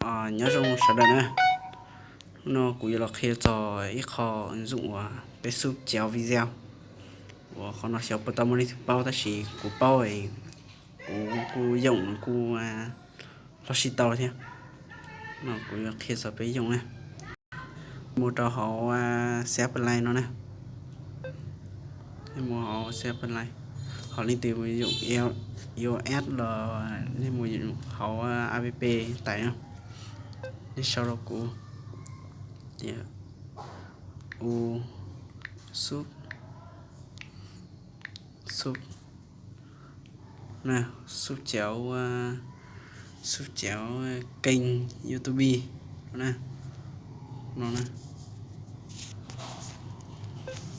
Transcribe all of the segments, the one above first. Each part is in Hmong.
Nyob zoo sawv daws na, hnub no kuv yuav los qhia txog ib qho zoom uas peb xub cov video uas qhov no xyov puas tau muaj leej twg paub, tab sis kuv paub, kuv kuj yoom kuj los sib tau thiab. No kuv yuav qhia txog peb yoom na. Mus rau hauv CH Play no na. Nej mus hauv CH Play, ho leej twg yoom iOS los nej mus hauv app tais no. Nej sau rau kuv tias u xub, xub na, xub cov, xub cov kênh YouTube no na.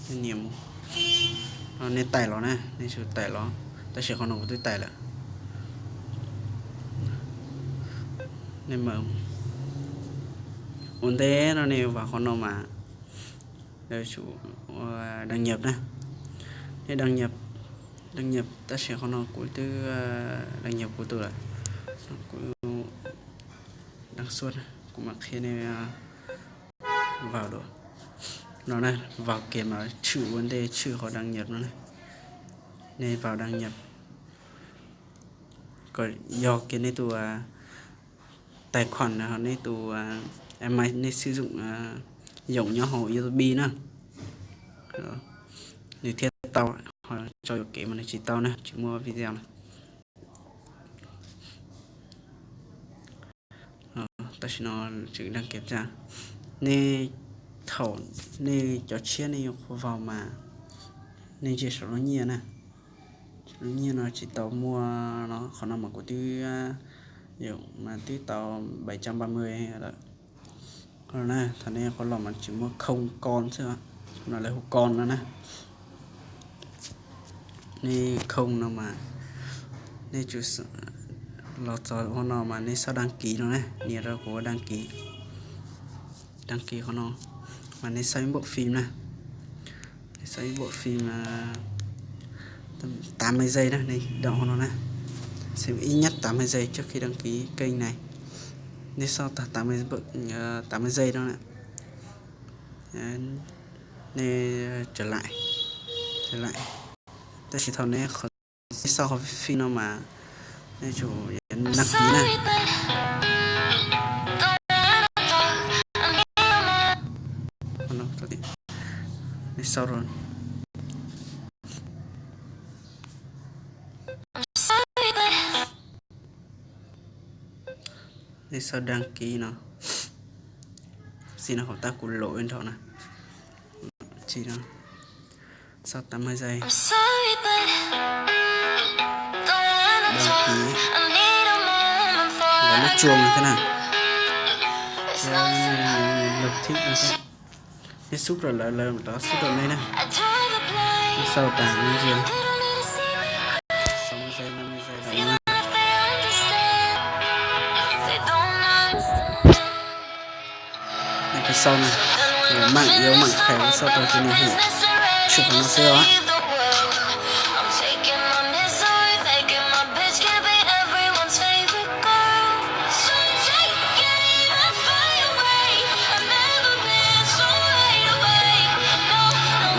Nej nias mus, nej tais los na, nej tsum tais los, tab sis qhov no kuv twb tais lawm. Nej mam ua ntej no nej vam qhov no mas lawv tsum ua đăng nhập na. Nej đăng nhập, đăng nhập tab sis qhov no kuv twb đăng nhập kuv tus lawm. Kuv đăng xuất, kuv mam qhia nej vào dua. No na, vào kiag mas tshwm ua ntej tshwm qhov đăng nhập no na. Nej vào đăng nhập kom yog kiag nej tus tài khoản ho nej tus, nej sử dụng, yoom nyob hauv YouTube na, nws thiaj tau. Ho tso yuam kev mas nws tsis tau na, tsis muaj video na. Tam sim no tseem đăng kiểm tra. Nej thaum nej cov tshiab nej yuav qhuav vào mas nej ntsia saum lub nyiaj na. Lub nyiaj no tsis tau muaj no, qhov no mas kuv twb, yoom mas twb tau bảy trăm ba mươi lawm. Qhov no na, thaum nej qhuav los mas tsis muaj không con xwb, no lawv hu con no na. Nej không no mas nej tsum los txog qhov no mas nej xauj đăng ký no na, nias rau kuv đăng ký. Đăng ký qhov no mas nej xauj ib npauj phim na. Nej xauj ib npauj phim tám mươi giây na, nej đâm qhov no na. Xem ít nhất tám mươi giây trước khi đăng ký kênh này. Nej xauj tag tám mươi giây no na, nej trở lại, trở lại. Tab sis thaum nej, nej xauj qhov phim no mas nej tsum đăng ký na. Nej xauj rau, nej xauj đăng ký no. Xi no hauv tab kuv lov ib nrhau na. Xi no, xauj tám mươi giây. Đăng ký, lub chuông thiab na. Lub thib no thiab. Nej xub rau lawv, lawv mam rov xub rau nej na. Nej xauj tas nej ntsia. Nej xauj na, mạng yếu mạng khay, xauj tau ces nws hum tshwm qhov no xwb os.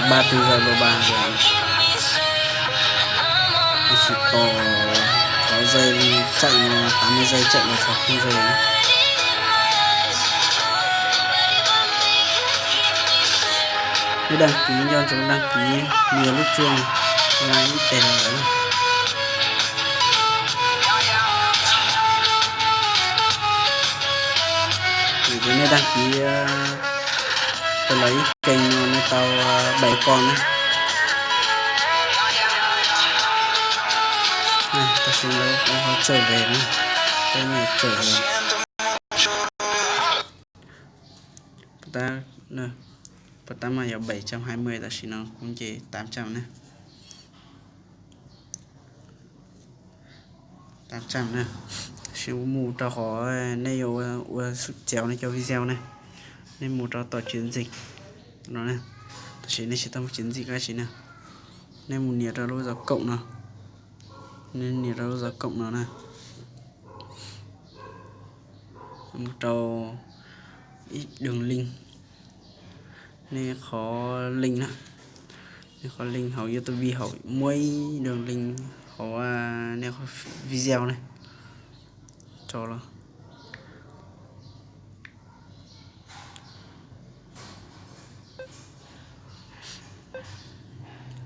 Ba tư giây ba ba giờ. Tab sis tos qhov giây chạy no, tám mươi giây chạy no sáu mươi giây. Lub đăng ký nyob rau lub đăng ký, nias lub chuông, ib tes los lawm. Vim tias nej đăng ký rau lawv ib kênh no nej tau bảy con na. Tam sim no kuv ho tsawm ve na, peb mus tsawm ve. Pab tab mas yog bảy trăm hai mươi, tam sim no kuv nce tám trăm na. Tám trăm na. Tam sim mus rau qhov nej yuav ua xub cau nej cov video ne, nej mus rau tom chiến dịch no na. Tam sim nej tsis tau mus chiến dịch dab tsi na, nej mus nias rau lub dấu cộng no, nej nias rau lub dấu cộng no na. Mus rau ib đường link, nej qhov link na, nej qhov link hauv YouTube hauv muaj ib đường link hauv nej qhov video ne, tso los.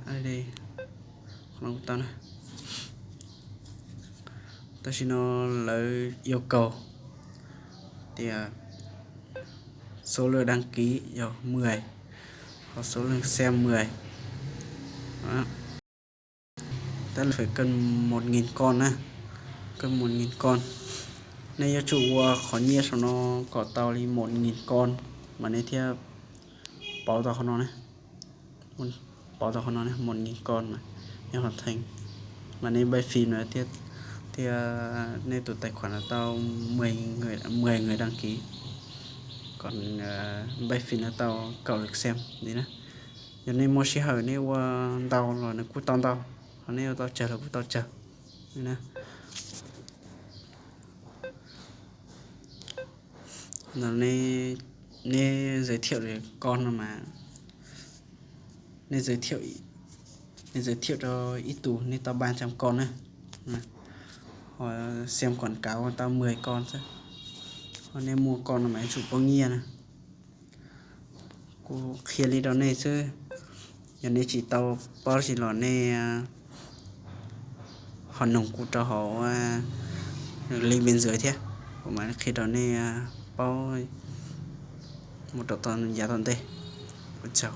Qhov no kuv tau na. Tam sim no lawv yêu cầu tias số lượt đăng ký yog mười, ho số lượt xem mười. Đó. Tức là phải cần một nghìn con na, cần một nghìn con. Nej yuav tsum ua qhov nyiaj saum no kom tau li một nghìn con mas nej thiaj pauv tau qhov no, pauv tau qhov no một nghìn con mà, nej hoàn thành, mas nej bay phim no thiaj, thiaj nej tus tài khoản no tau mười người, mười người đăng ký, còn bay phim no tau cẩu lượt xem ntxiv na. Yog nej muaj sij hawm nej ua ntau los nws kuj tau ntau, ho nej ua tau tsawg los kuj tau tsawg. Nws giới thiệu con no mà, nej giới thiệu, nej giới thiệu rau ib tug nej tau ba trăm con na, ho xem quảng cáo tau mười con xwb, ho nej muaj con no mas yuav tsum poob nyiaj na. Kuv qhia li rau nej xwb, yog nej tsis tau paub tsis los nej ho noog kuv rau hauv link bên dưới thiab, kuv mam qhia rau nej paub mus rau tom yav tom ntej. Ua tsaug.